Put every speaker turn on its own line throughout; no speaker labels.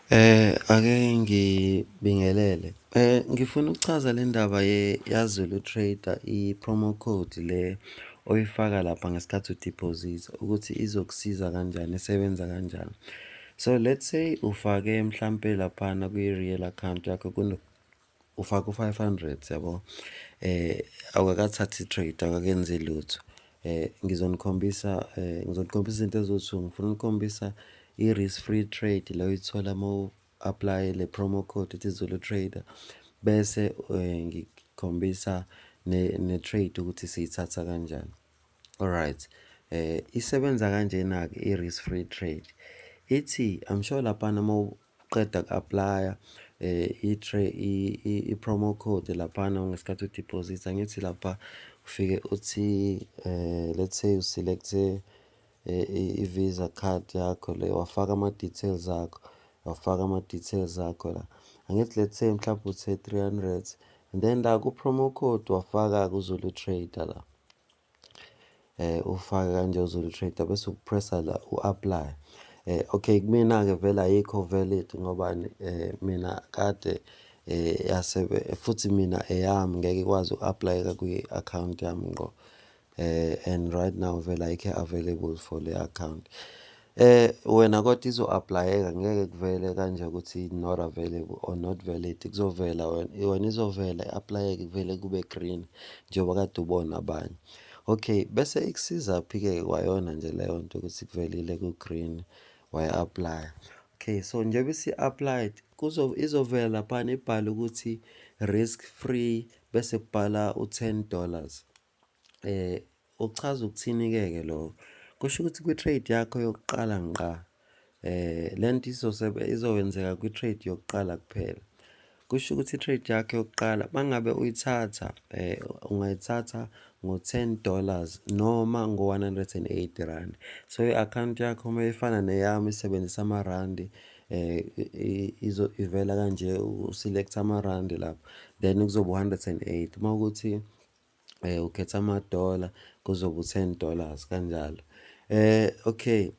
Ake ngibingelele. Ngifuna ukuchaza le ndaba yaZulu Trader, i-promo code le oyifaka lapha ngesikhathi udiphozitha ukuthi izokusiza kanjani, isebenza kanjani. So, let's say ufake mhlampe laphana kwi-real account yakho ufake u-500 yabo, awukakathathi i-trade, awukakenzi lutho. Ngizonikhombisa ngizonikhombisa izinto eziwu-two, ngifuna ukunikhombisa i-risk free trade le oyithola uma u-aplaye le promo code ethi Zulu Trader, bese ngikukhombisa ne-trade ukuthi siyithatha kanjani. Alright, isebenza kanjena-ke i-risk free trade, ithi I'm sure laphana uma uqeda ku-aplaya i-promo code laphana ngesikhathi udiphozitha, angithi lapha ufike uthi let's say u-select-e i-Visa card yakho le, wafaka ama-details akho, wafaka ama-details akho la. Angithi let's say mhlawumbe uthe 300 and then la ku-promo code wafaka-ke uZulu Trader la. Ufake kanje uZulu Trader bese u-press-a la u-apply. Okay, kumina-ke vele ayikho valid ngobani? Mina kade futhi mina eyami ngeke ikwazi uku-apply-eka kwi-akhawunti yami ngqo. And right now vele ayikho available for le akhawunti. Wena kodwa izo-apply-eka ngeke kuvele kanje ukuthi not available or not valid, kuzovela wena, yona izovela i-apply-eke kuvele kube green njengoba kade ubona abanye. Okay, bese ikusizaphi-ke kwayona nje leyo nto ukuthi kuvelile ku-green waya-apply-a. Okay, so njengoba isi-applied izovela laphana ibhale ukuthi risk free bese kubhala u-$10. Uchaza ukuthini-ke ke lokho? Kusho ukuthi kwi-trade yakho yokuqala ngqa le nto izokwenzeka kwi-trade yokuqala kuphela. Kusho ukuthi i-trade yakho yokuqala uma ngabe uyithatha ungayithatha ngo-$10 noma ngo-R180. So i-akhawunti yakho uma ifana neyami isebenzisa amarandi ivela kanje, u-select-a amarandi lapho then kuzoba u-180. Uma kuwukuthi ukhetha amadola kuzoba u-$10 kanjalo. Okay,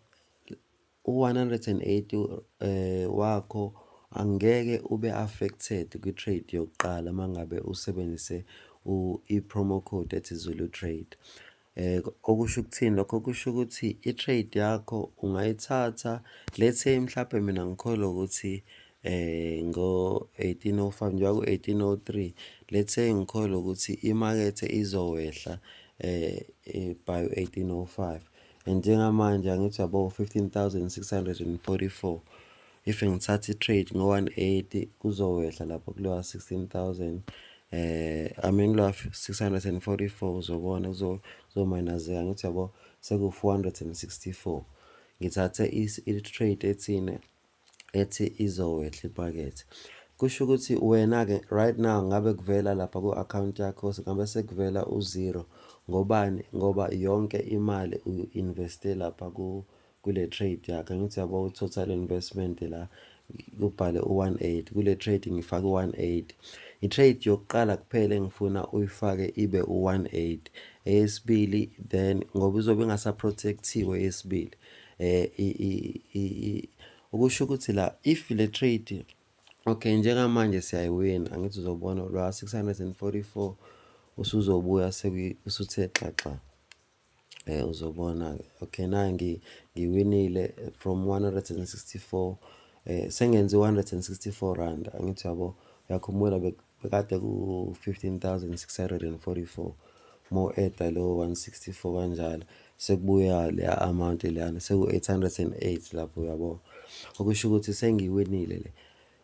u-180 wakho angeke ube affected kwi-trade yokuqala uma ngabe usebenzise i-promo code ethi Zulu Trade. Okusho ukuthini lokho? Kusho ukuthi i-trade yakho ungayithatha, let's say mhlampe mina ngikholwa ukuthi ngo-18:05 njengoba ku-18:03, let's say ngikholwa ukuthi imakethe izowehla by 18:05 and njengamanje angithi uyabo 15,644. If ngithatha i-trade ngo-180 kuzowehla lapho kulowa 16,000, I mean kulowa 644, uzobona kuzo-minus-eka, angithi uyabo seku-464. Ngithathe i-trade ethini? Ethi izowehla imakethe. Kusho ukuthi wena-ke right now ngabe kuvela lapha ku-akhawunti yakho ngabe sekuvela u-zero. Ngobani? Ngoba yonke imali uyi-invest-e lapha kule trade yakho. Angithi uyabo i-total investment la kubhale u-180, kule trade ngifake u-180. I-trade yokuqala kuphela engifuna uyifake ibe u-180, eyesibili then ngoba izobe ingasa-protect-iwe eyesibili. Okusho ukuthi la if le trade, okay, njengamanje siyayiwina, angithi uzobona lo 644 usuzobuya usuthe xaxa. Uzobona-ke, okay, nayi ngiwinile from 164, sengenze R164, angithi uyabo? Uyakhumbula bekade ku-15,644, uma u-add-a lo 164 kanjalo sekubuya leya amount leyana seku-808 lapho, uyabo? Okusho ukuthi sengiwinile le.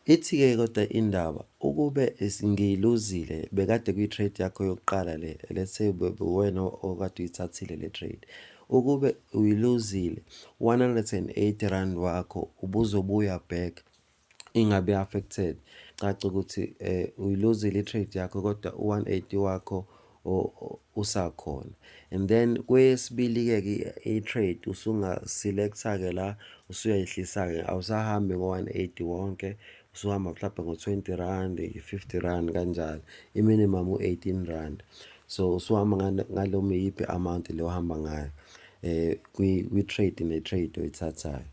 Ithi-ke kodwa indaba ukube ngiyiluzile bekade kuyi-trade yakho yokuqala le, let's say uwena okade uyithathile le trade, ukube uyiluzile R180 wakho ubuzobuya back ingabi affected. Caca ukuthi uyiluzile i-trade yakho kodwa u-180 wakho usakhona. And then kweyesibili-ke i-trade usunga-select-a-ke la usuyayehlisa-ke, awusahambi ngo-180 wonke, usuhamba mhlampe ngo-R20, R50 kanjalo, i-minimum u-R18. So usuhamba ngaloma iyiphi i-amount le ohamba ngayo kwi-trade ne-trade oyithathayo.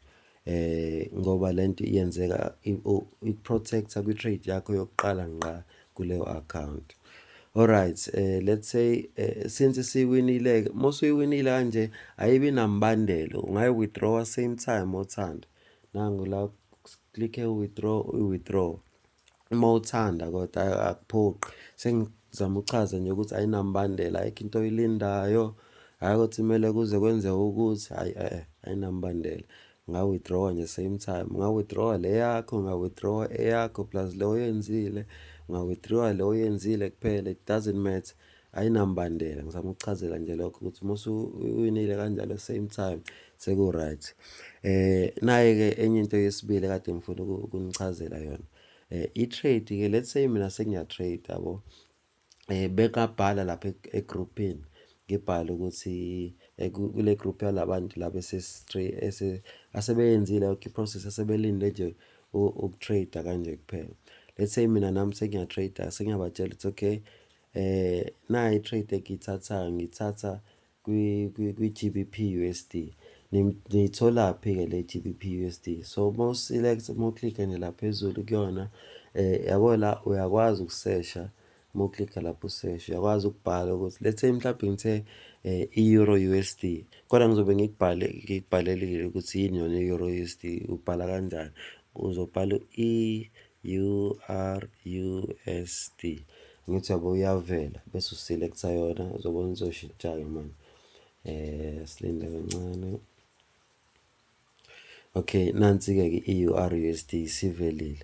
Ngoba lento yenzeka iku-protect-a kwi-trade yakho yokuqala ngqa kuleyo account. Alright, let's say since siwinile-ke, uma usuyiwinile kanje ayibi nambandela, ungayi-withdraw-a same time othanda. Nangu la click-e withdraw, u-withdraw uma uthanda kodwa akuphoqi. Sengizama ukuchaza nje ukuthi ayinambandela, ayikho into oyilindayo, hhayi ukuthi kumele kuze kwenzeke ukuthi, hhayi ayinambandela. Unga-withdraw-a nje same time, unga-withdraw-a le yakho, unga-withdraw-a eyakho plus le oyenzile, unga-withdraw-a le oyenzile kuphela, it doesn't matter, ayinambandela. Ngizama ukuchazela nje lokho ukuthi uma usuwinile kanjalo same time seku-right. Nayi-ke enye into yesibili ekade ngifuna ukunichazela yona. I-trade-ke, let's say mina sengiya-trade yabo, bekabhala lapha egrupini, ngibhale ukuthi kule group yalabantu laba asebeyenzile yonke i-process, asebelinde nje uku-trade-a kanje kuphela. Let's say mina nami sengiya-trade-a, sengiyabatshela ukuthi okay, nayi i-trade engiyithathayo, ngiyithatha kwi-G_B_P U_S_D. Niyitholaphi-ke le G_B_P U_S_D? So uma u-select, uma u-click-a nje la phezulu kuyona, yabo la uyakwazi ukusesha, uma u-click-a lapho usesha uyakwazi ukubhala ukuthi let's say mhlampe ngithe i-Euro U_S_D, kodwa ngizobe ngikubhale ngikubhalelile ukuthi yini yona i-Euro U_S_D, ubhala kanjani. Uzobhala E_U_R U_S_D, ngithi yabo iyavela bese u-select-a yona, uzobona izoshintsha-ke manje. Silinde kancane. Okay, nansi-ke i-E_U_R U_S_D isivelile.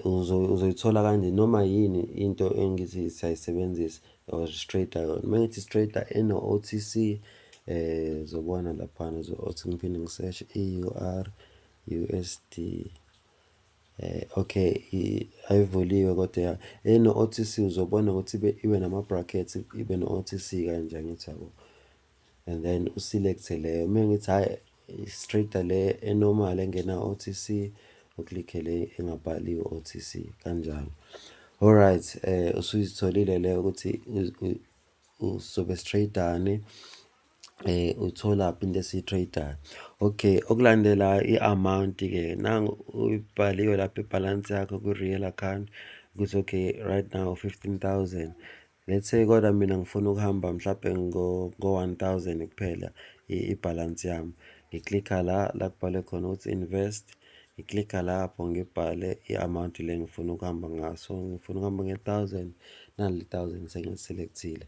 Uzoyithola kanje noma yini into engithi siyayisebenzisa or si-trade-a yona. Uma ngithi si-trade-a eno-O_T_C, uzobona laphana othi ngiphinde ngiseshe E_U_R U_S_D. Okay, ayivuliwe kodwa eno-O_T_C uzobona ukuthi ibe nama-brackets, ibe no-O_T_C kanje, angithi yabo. And then u-select-e leyo. Uma ngithi hhayi si-trade-a le e-normal engena O_T_C, u-click-e le engabhaliwe O_T_C kanjalo. Alright, usuyitholile leyo ukuthi uzobe si-trade-ani, utholaphi into esiyi-trade-ayo. Okay, okulandelayo i-amount-ke, nangu ibhaliwe lapha ibhalansi yakho kwi-real account ukuthi okay, right now 15,000. Let's say kodwa mina ngifuna ukuhamba mhlampe ngo-1,000 kuphela ibhalansi yami. Ngi-click-a la, la kubhalwe khona ukuthi invest, ngi-click-a lapho ngibhale i-amount le engifuna ukuhamba ngayo. So ngifuna ukuhamba nge-thousand, nali i-thousand sengili-select-ile.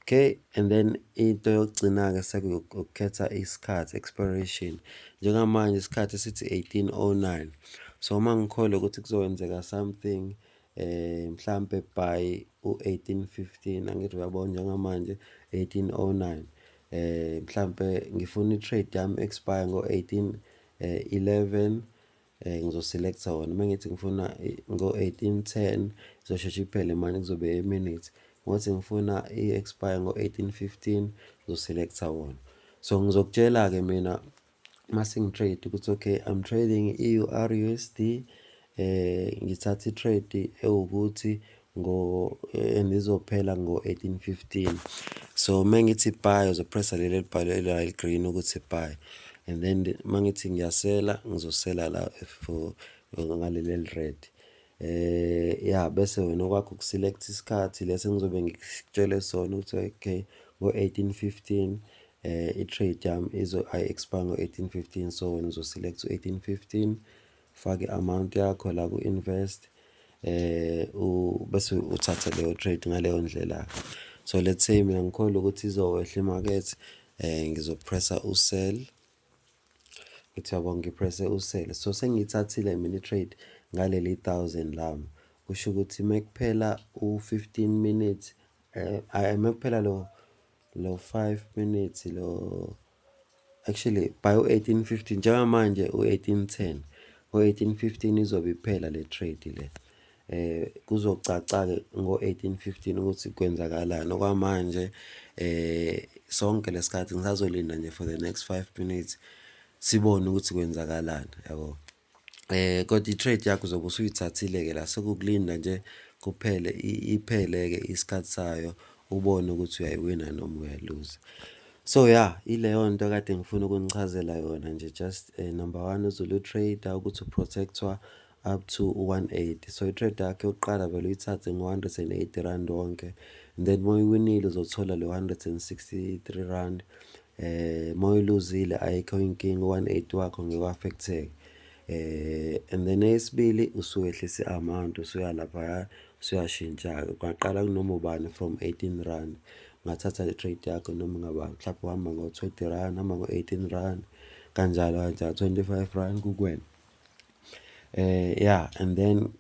Okay, and then into yokugcina-ke sekukhetha isikhathi, expiration. Njengamanje isikhathi sithi 18:09. So uma ngikholwa ukuthi kuzokwenzeka something mhlampe by u-18:15, angithi uyabona njengamanje 18:09, mhlampe ngifuna i-trade yami expire ngo-18 11, ngizo-select-a wona. Uma ngithi ngifuna ngo-18:10, izosheshe iphele manje, kuzobe i-minute. Ngokuthi ngifuna i-expire ngo-18:15, ngizo-select-a wona. So ngizokutshela-ke mina mase ngi-trade ukuthi okay, I'm trading i-E_U_R U_S_D, ngithatha i-trade ewukuthi and izophela ngo-18:15. So uma ngithi buy, uzo-press-a leli elibhalwe la eli-green ukuthi buy and then uma ngithi ngiyasela, ngizosela la for ngaleli eli-red. Ya, bese wena okwakho uku-select isikhathi lesi engizobe ngikutshele sona ukuthi okay, ngo-18:15 i-trade yami ayi-expire ngo-18:15, so wena uzo-select u-18:15, ufake i-amount yakho la ku-invest, bese uthatha leyo trade ngaleyo ndlela. So let's say mina ngikholwa ukuthi izowehla imakethe, ngizo-press-a u-sell, ngithi uyabo ngi-press-e u-sell. So sengiyithathile mina i-trade ngaleli thousand lami, kusho ukuthi mekuphela u-15 minutes, mekuphela lo 5 minutes lo, actually by u-18:15, njengamanje u-18:10, ngo-18:15 izobe iphela le trade le. Kuzocaca-ke ngo-18:15 ukuthi kwenzakalani. Okwamanje sonke lesikhathi ngisazolinda nje for the next 5 minutes, sibone ukuthi kwenzakalani yabo. Kodwa i-trade yakho uzobe usuyithathile-ke la, sekukulinda nje kuphele iphele-ke isikhathi sayo, ubone ukuthi uyayiwina noma uyayiluza. So ya, ileyo nto kade ngifuna ukunichazela yona nje. Just number one, uZulu Trader ukuthi u-protect-wa up to u-180. So i-trade yakho yokuqala vele uyithathe ngo-R180 wonke, and then uma uyiwinile uzothola lo R163. Uma uyiluzile, ayikho inkinga, u-180 wakho ngeke u-affect-eke. And then eyesibili, usuwehlisa i-amount, usuya laphaya, usuyashintsha-ke. Ungaqala kunoma ubani from R18. Ungathatha le trade yakho noma ingaba mhlawumbe uhamba ngo-R20, uhamba ngo-R18, kanjalo kanjalo, R25, kukuwena. Ya, and then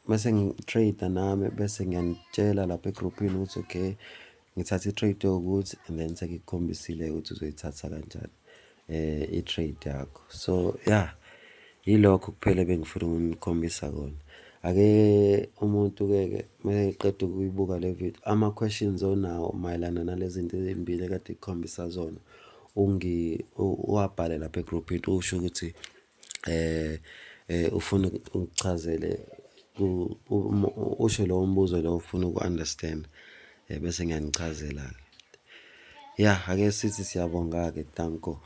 mase ngi-trade-a nami, bese ngiyanitshela lapha egrupini ukuthi okay, ngithathe i-trade ewukuthi, and then sengikukhombisile ukuthi uzoyithatha kanjani i-trade yakho. So ya, yilokho kuphela ebengifuna ukunikhombisa kona. Ake umuntu-ke ke uma eqeda ukuyibuka le video, ama-questions onawo mayelana nale zinto ey'mbili ekade ngikukhombisa zona, uwabhale lapha egrupini, usho ukuthi ufuna ngikuchazele, usho lowo mbuzo lo ofuna uku-understand, bese ngiyanichazela-ke. Ya, ake sithi siyabonga-ke, danko.